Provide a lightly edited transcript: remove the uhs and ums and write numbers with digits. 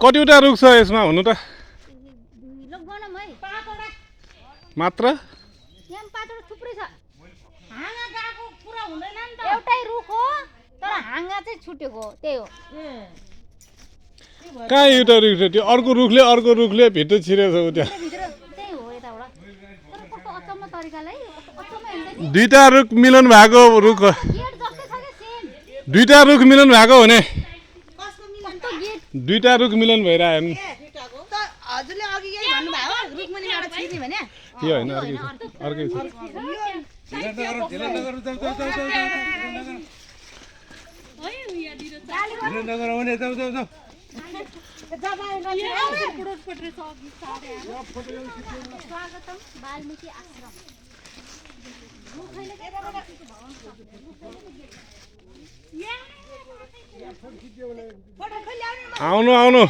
कतिवटा रुख छ यसमा हुनु त मात्र थुप्रै छ हाँगा गएको पुरा हुँदैन नि त एउटै रुख हो तर हाँगा चाहिँ छुटेको त्यही हो कहाँ एउटा रुख छ त्यो अर्को रुखले भित्र छिरेको छ त्यहाँ त्यही हो यताबाट तर कस्तो अचम्म तरिकाले अचम्म दुईटा रुख मिलन भएको रुख गेट जस्तै छ के सेम दुईटा रुख मिलन भएको हो नि कसको मिलन त गेट दुईटा रुख मिलन भइरहेको नि त हजुरले अघि यही भन्नुभयो रुखमुनिबाट छिर्ने भने यो होइन अर्कै छ आउनु